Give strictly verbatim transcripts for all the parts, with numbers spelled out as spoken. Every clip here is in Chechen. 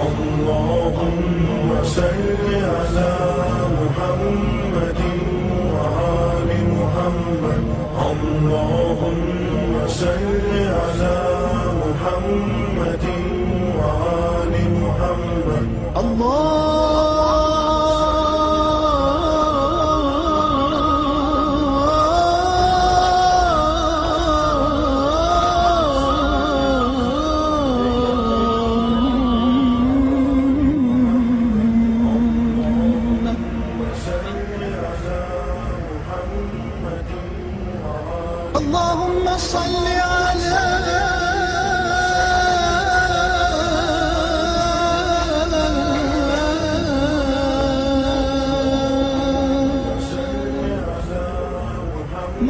اللهم صل على محمد وآل محمد. اللهم صل على محمد وآل محمد. الله. اللهم صل على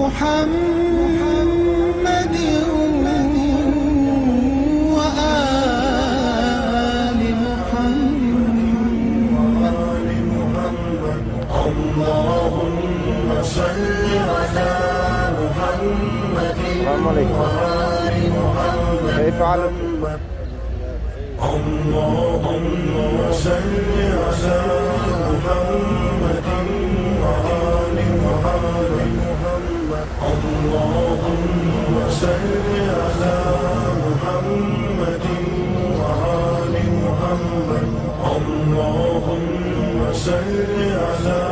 محمد وآل محمد. اللهم صل على محمد السلام عليكم. وآل محمد. كيف حالك؟ اللهم صل على محمد وآل محمد. اللهم صل على محمد وآل محمد. اللهم صل على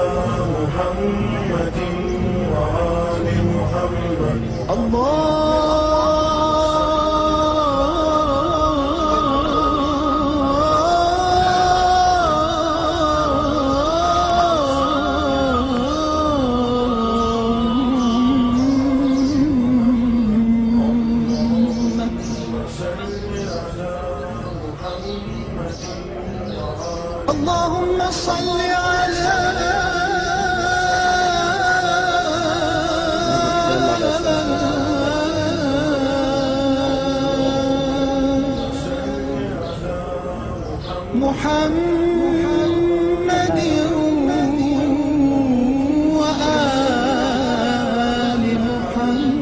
محمد وآل محمد. الله. اللهم صل على محمد وآل محمد.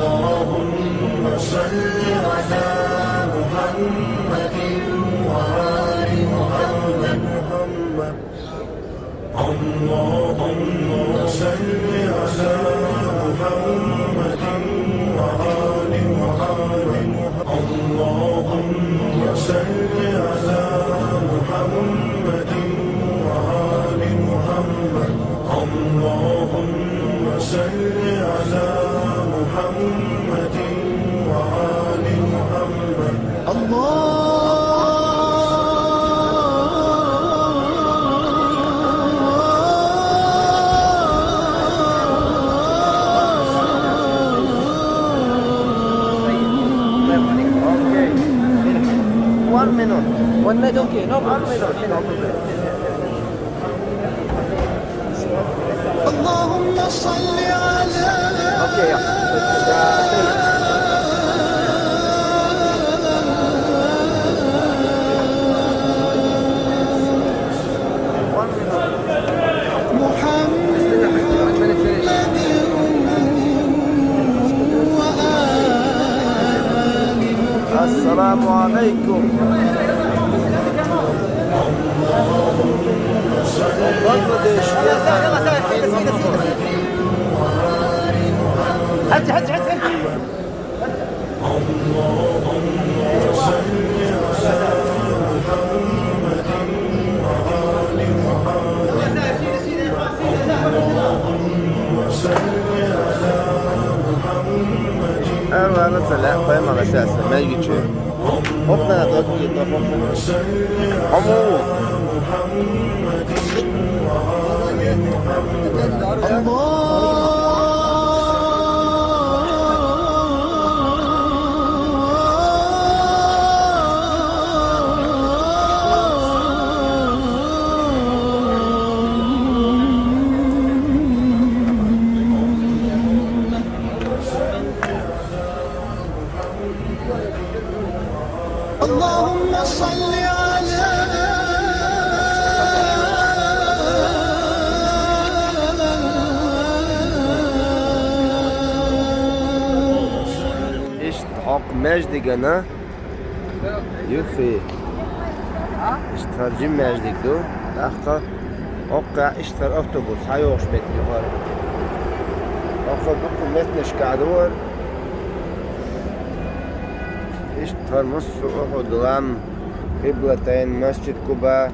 اللهم صل على محمد وآل محمد. اللهم صل على محمد وآل محمد. اللهم صل على محمد وآل محمد. اللهم صل على محمد وآل محمد. الله. Okay. One minute. One minute, okay, no problem. One minute. اللهم صل على. Okay, yeah. محمد وآل. السلام عليكم. Erwa nasıl? Koyma mesela. Hop, ne kadar? Hop. Amu. اللهم صل على. Eşit, Хьокху маьждигана юххе. Иштта хӀара жима маьждиг ду. ТӀаккха хьокху иштта хӀара автобус хьайогӀуш меттиг ю хӀара. Хьокху дукха меттанашкахь ду хӀара. Иштта хӀара массо а Ухьуд-лам, Къиблатайн, Масджид Куба.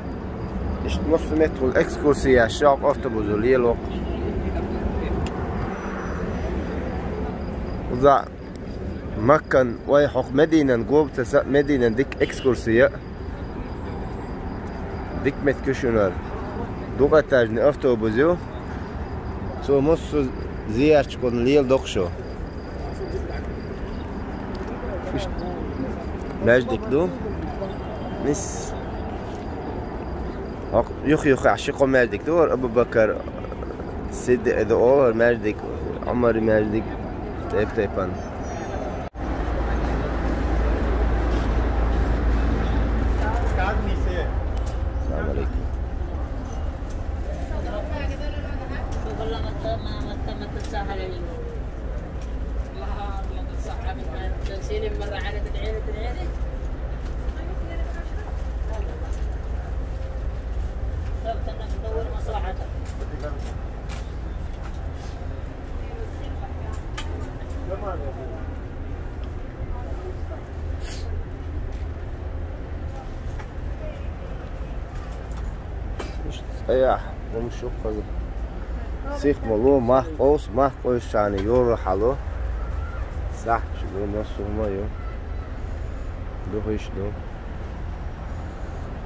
Иштта массо а меттигула экскурси еш, хьокху автобусо лело. Уза Маккан, вай хьокху Мединан гоба ца са, Мединан дика экскурси я. Дика меттиг ю шуна хӀара. Дукха этажный автобус ю. Цо массо а зиярташкахула леладо-кх шу. Иштта маьждиг ду. Нис. Хьокху юх-юххехь ши-кхо маьждиг ду хӀара, Абу-Бакар, Сиддикъ ду олу хӀара маьждиг, Ӏумаран маьждиг, тайп-тайпана. Салам алейкум. الله أكبر، صح، من هاي التمثيل مرة على تدعي لي، تدعي لي. طب، خلنا ندور مصلحتك. Иштта цӀа яхь, хӀума шу кхуза. Сих ма ло, мах къовса, мах къовсучарна йора хьало. Сахьташ ду, массо а хӀума ю. Духиш ду.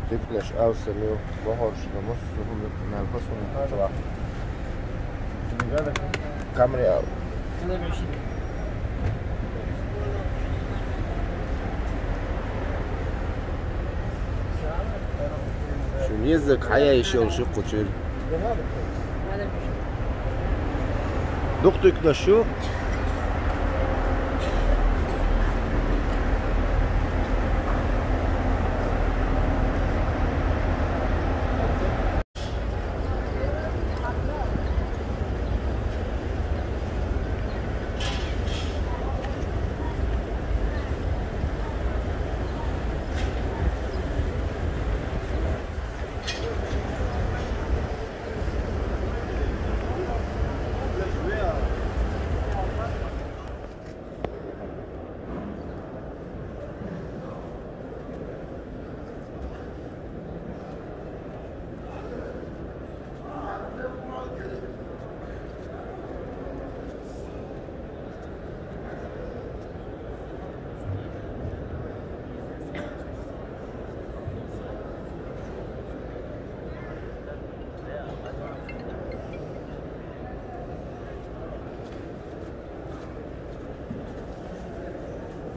Туьканаш алсам ю, бохурш ду, массо а хӀума ю, мел хӀусам ю. Камри ал. Шун еззиг хьаяйиш йолуш ю кху чуьра. Дукха туьканаш ю.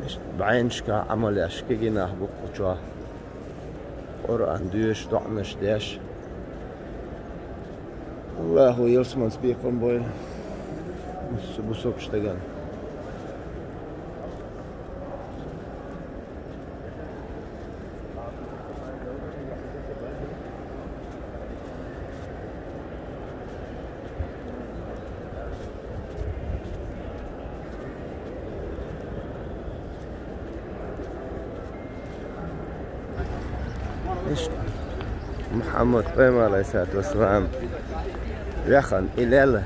Иштта бӀеннашкахь Ӏамал еш кегий нах бу кху чохь. Къуръан доьшуш, доӀанаш деш. Аллахо ялсаманца бекхам бойла массо а бусалба стагана. Иштта Мухьаммад пайхамар, алейхиссалату вассалам, вехана и лела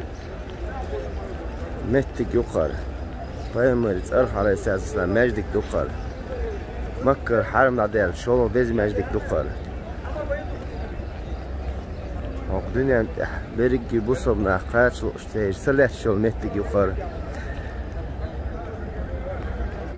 меттиг ю кхара. Пайхамаран цӀарах, алейхиссалату вассалам, маьждиг ду кхара. Маккара хьарам дӀадаьлла шолгӀа деза маьждиг ду кхара. ХӀокху дуьнен тӀехь берриге бусалба нах кхача лууш, церан са лаьтташ йолу меттиг ю кхара.